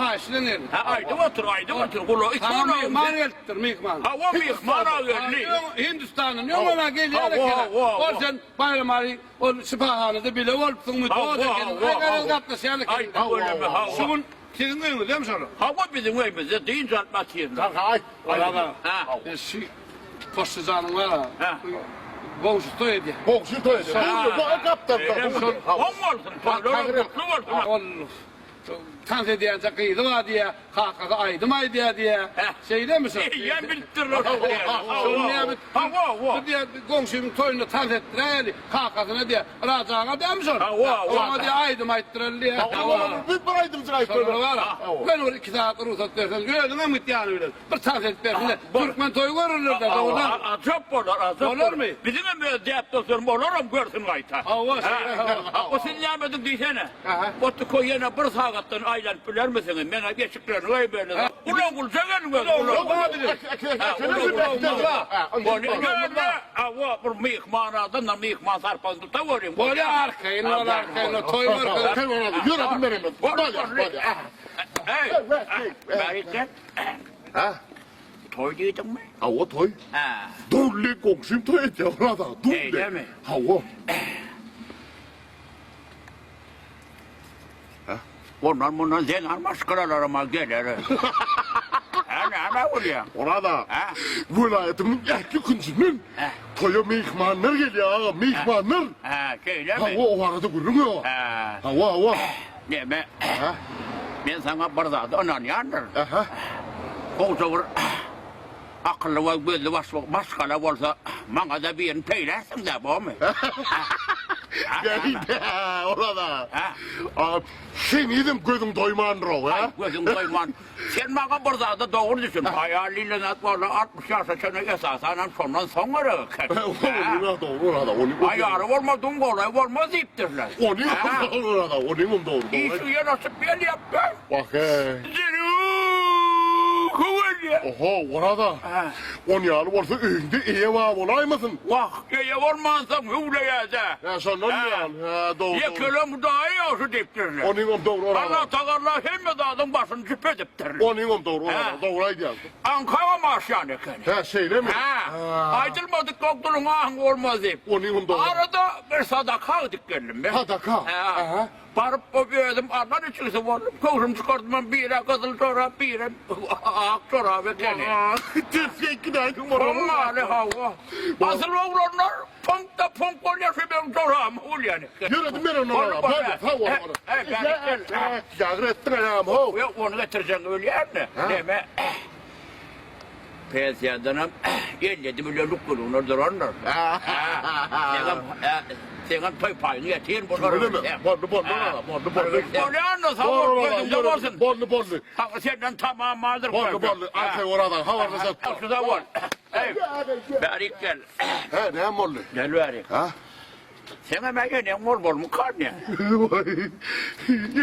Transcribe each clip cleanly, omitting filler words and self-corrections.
haýyş bilen geldim. Hä, aýdyp otur, aýdyp otur, gulagy Saňa soragyň myhman gelipdir, myhman. Hawa, myhman-a geldi. Hindistandan öňem-ä gelýär eken. Ol sen Baýramaly ol şypahanada bile bolupsyňmy, dost ekeniň, aý garaz gatnaşýan ekeniň. Şu gün siziň öýüňizdemi şolar? Hawa, biziň öýümizde dynç alyp otyrlar. Aýt. Ýa şu Poçta janyň bar-a. Goňşy toý edýär. Goňşy toý edýär. Oň bolsun, toýlaram gutly bolsun. Ol tans edýänçä gyzy bar diýýär, kakasy aýdym aýdýar diýýär. Şeýlemi şo? Eýýäm bilipdirler şony diýýär. Şony näme? Hawa, hawa. Biz diýýär, goňşymyň toýunda tans etdiräýeli, kakasyna diýýär. Raja aga dälmi şol? Hawa, hawa. Oňa diýýär, aýdym aýtdyraly diýýär. Hawa, biz bir aýdymjyk aýtdyraly. Şolara bar-a. Men bir iki sagat rugsat berseň, özüňem git ýany bilen. Bir tans edip bersin-de, türkmen toýy görerler-dä, dogrudan. Ajap bolar, ajap bolar. Bolarmy? Biziňem öz däp-dessurymyz, olaram görsün gaýta. Hawa, şeýle, hawa. O siz nämediň diýsene. Otly koý ýene bir sagatdan aýlanyp bilermisiňiz? Men-ä eşiklerini goýberli. Ulag gulja geliň öz, ulag. Ýöne, hawa, bir myhman adam-da myhman sarpasyny tutaweriň. Bolýar, arkaýyn bol, arkaýyn bol, toý görkezer. Ýör, adyň beremez. Bolýar, bolýar. Eý, bärik gel. Hä? Toý diýdiňmi? Hawa, toý. Hä. Dully goňşym toý edýär, Oraz aga, dully. Şeýlemi? Hawa. Hä? Ondan mundan zenan maşgalalaram-a geler. Hä, näme bolýar? Oraz aga, Hä? welaýatymyň ähli künjünden toýa myhmanlar gelýär aga, myhmanlar. Hä, şeýlemi? Hawa, o barada gürrüň ýok. Hä. Hawa, hawa. Neme? Aha. Men saňa bir zady ynanýandyryn. Aha. Gowja bir akylly we gözli başly maşgala bolsa, maňa-da birini peýlärsiň-dä, bormy? Gel-de, Oraz-a. Hä? A, henizem gözüň doýmandyr-ow, hä? Aý, gözüň doýman. Sen maňa bir zada dogry düşün. Aýal diýlen zat walla 60 ýaşa çenli esasanam şondan soň gerek eken. Onyň-a dogry Oraz-a, ony. Aýaly bolmadygyň golaý bolmaz diýipdirler. Onyňam dogry Oraz-a, onyňam dogry. Işigi ýene açyp gelýär-de. Wah-eý. Zerur gelýär. Oho, Oraz-a. On ýaly bolsa öýüňde eýe bar bolaýmasyn? Wah, eýe bolmansoň hüwleýär-dä. Hä, şondan diýýän. Hä, dogry. Ýekeleň Hudaýy ýagşy diýipdirler. Onyňam dogry Oraz aga. Allatagala hemme zadyň başyny jüp edipdir. Onyňam dogry Oraz aga, dogry aýdýaň. Aňkagam aşýan ekeni. Hä, şeýlemi? Hä. Aýdylmadyk gokdulyň ahyň bolmaz diýip. Onyňam dogry. Arada bir sadaka gidip geldim men. Sadaka? Hä. Baryp özüm Alla niçigsi boldum. Köwşüm çykardymam bire gyzyl jorap, bire ak jorap ekeni. Ters gidäýdiň bolar. Bolmaly hawa. Asyl oglanlar poňk-da poňk bolýar şu meň jorabym bolýan eken. Ýöredim men ondan ara. Boldy, sag bol. Ýagyr etdiň aýagym how. Ýok, ony getirjegiňi bilýän-de. Neme? Pensiýadanam 57 millionlyk gürrüňler durandyr. Seňem, seňem toý paýyňy ýetir bular. Boldy, boldy, boldy, boldy. Bolýan-da, sag bol, gözüňde bolsun. Boldy, boldy. Senden tamam bardyr. Boldy, boldy. Arkaý Oraz aga, habarlaşarys. Sag bol. Eý, bärik gel. Hä, näme boldy? Gel bärik. Hä? Seňem-ä eneň bolmalymy ne? Waý,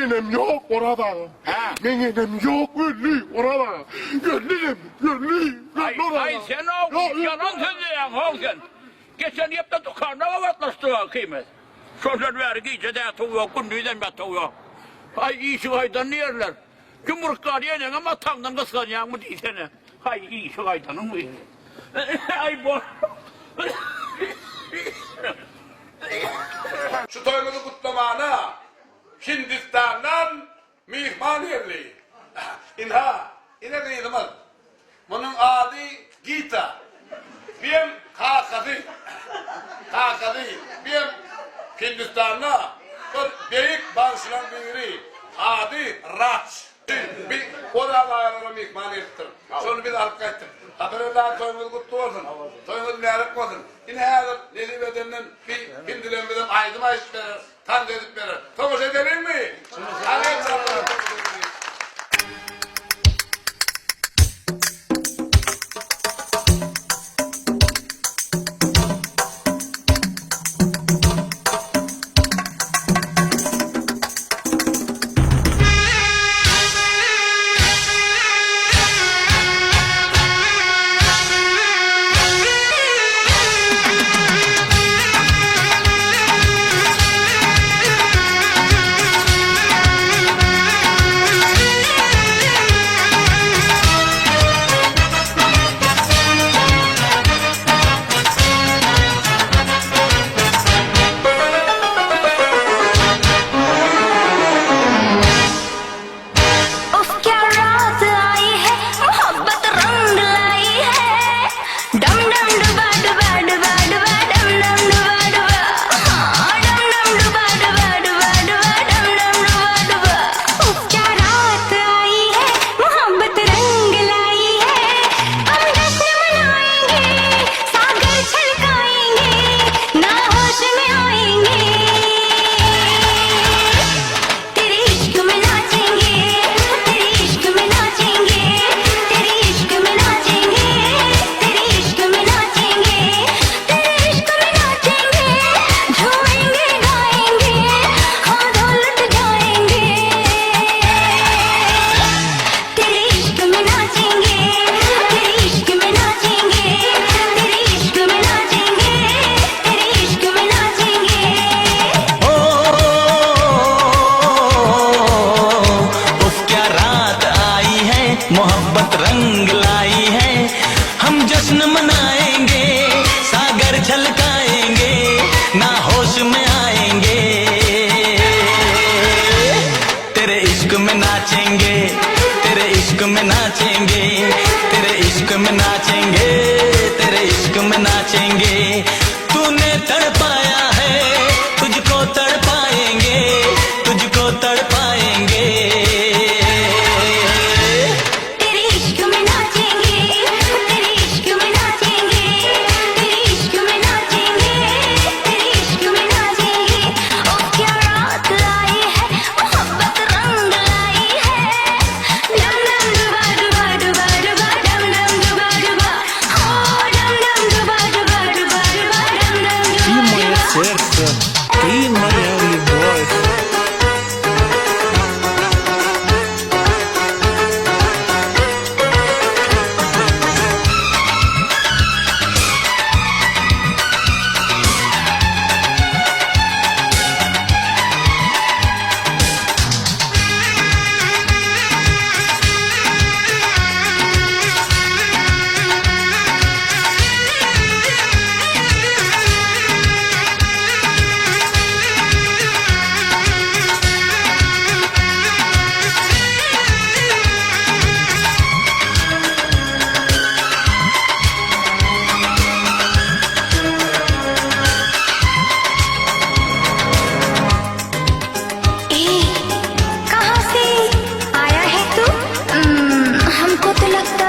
enem ýok, Oraz aga. Hä? Meň enem ýok, öldi, Oraz aga. Öldi enem, öldi, öldi Oraz aga. Aý, sen-ow, ýalan sözleýäň, how sen. Geçen hepde dükanda gabatlaşdyk-a ikimiz. Şondan bäri gije-de ýatuw ýok, gündizem ýatuw ýok. Aý, işi gaýdan diýerler. Ýumurtgany eneňem ataňdan gysganýaňmy diýsene. Haý, işi gaýdanyň biri. Aý, bol. Şu toýumyzy gutlamana Hindistandan myhman geldi. Ynha, ine gyzymyz. Munuň ady Gita. Biem kakasy. Kakasy biem Hindistanda bir beýik bagşylaň biri. Ady Raç. Bi Oraz agalara myhman gelipdir. Şony biz alyp gaýtdyk. Haberella toýuňyz gutly bolsun. Toýuňyz mübärek bolsun. Ine häzir nesip edenden bi hindilerimizem aýdym aýdyp berer, tans edip berer. Tomaşa edeliňmi? Hany el çalyň. मोहब्बत रंग लाई है हम जश्न मनाएंगे सागर छलकाएंगे ना होश में आएंगे तेरे इश्क में नाचेंगे तेरे इश्क में नाचेंगे तेरे इश्क में नाचेंगे तेरे इश्क में नाचेंगे तूने तड़पाया है तुझको तड़पाएंगे तुझको तड़पाएंगे तेरे इश्क में नाचेंगे तेरे इश्क में नाचेंगे तेरे इश्क में नाचेंगे तेरे इश्क में नाचेंगे ओ क्या रात लाई है मोहब्बत रंग लाई है डम डम डुबा डुबा डुबा डुबा डम डम डुबा डुबा ओ डम डम डुबा डुबा डुबा डुबा डम डम Ты डुबा мое डुबा сердце, ты моя любовь. ए, कहाँ से आया है तू हमको तो लगता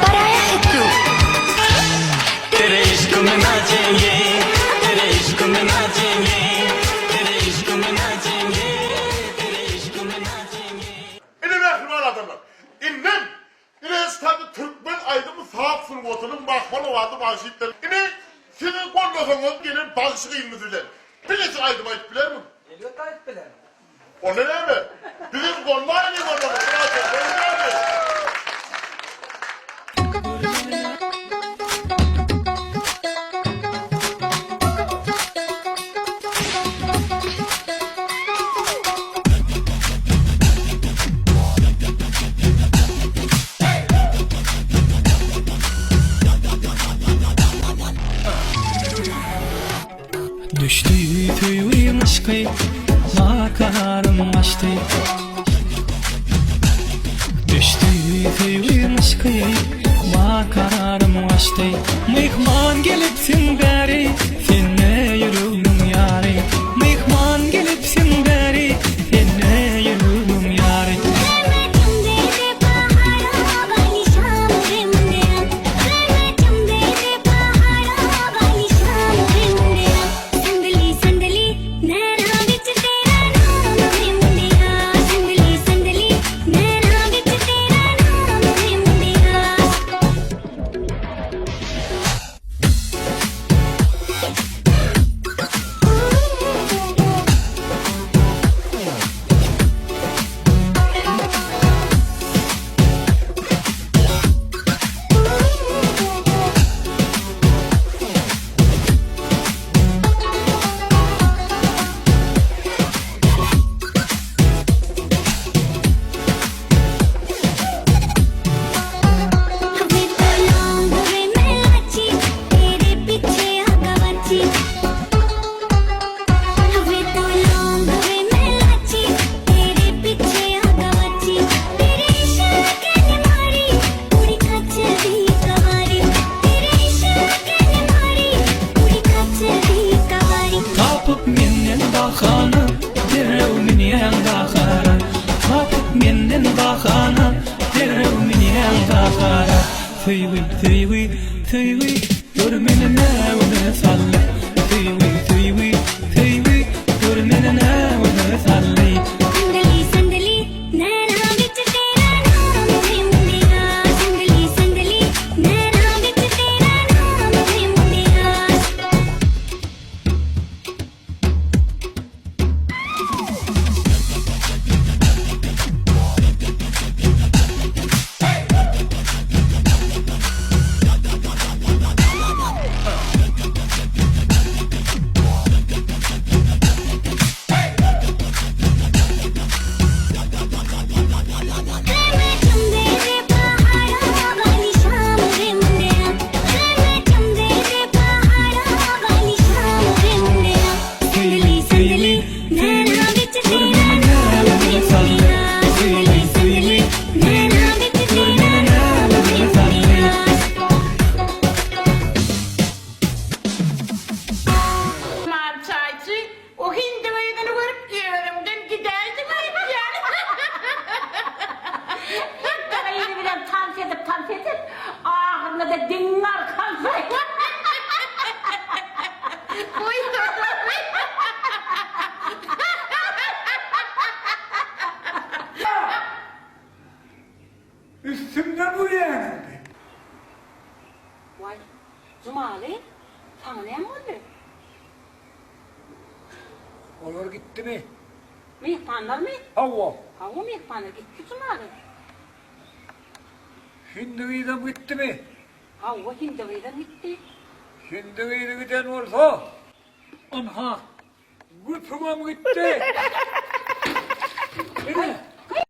पराया है तू तेरे इश्क में नाचेंगे तेरे इश्क में नाचेंगे तेरे इश्क में नाचेंगे तेरे इश्क में नाचेंगे Ine mähriban adamlar. Indem ine tabi türkmen aýdym saz sungatynyň mahmal owazy bagşydyr. Ine siziň gollasaňyz gelen bagşy gyzymyz bilen. Bilesin aýdym aýdyp bilermi? Elbetde aýdyp bilerin. Onda näme? Bizim gollaýlyň onda. Onda näme? Düşdi söýgim yşky, makararym açdy. Düşdi söýgim yşky, makararym açdy. Myhman gelipsiň bäri, sende ýüregimiň ýary. Myhman gelipsiň bäri, sende ýüregimiň ýary. मैं चंदे दे पहाड़ा वाली शाम वे मुंडिया मैं चंदे दे पहाड़ा वाली शाम वे मुंडिया संदली संदली नैना विच तेरा नाम वे मुंडिया संदली संदली नैना विच तेरा नाम वे मुंडिया वे तो लौंग वे मैं लाची तेरे पीछे आ गवाची वे तो लौंग वे मैं लाची तेरे पीछे आ गवाची तेरे इश्क ने मारी कुड़ी कच्छ दी कवारी तेरे इश्क ने मारी कुड़ी कच्छ दी कवारी Tapyp menden bahana, derrew münýäň gahara. Tapyp menden bahana, derrew münýäň gahara. Söýgi, söýgi, söýgi, gör meni näwüne saldy. Söýgi, söýgi, söýgi, gör meni näwüne saldy. संदली संदली नैना विच तेरा नाम वे मुंडिया संदली संदली नैना विच तेरा नाम वे मुंडिया तेरे Gyzy bilen tans edip, tans edip, ahyrynda-da diň arkan Üstümden gülýäňizmi? Waý, Jumaly, saňa näme boldy? Olar gitdimi? Myhmanlarmy? Hawa. Hawa, myhmanlar gitdi, Jumaly. Hindi gyzam gitdimi? Hawa, hindi gyzam gitdi. Hindi gyzy giden bolsa, ynha, güpügem gitdi. Ine.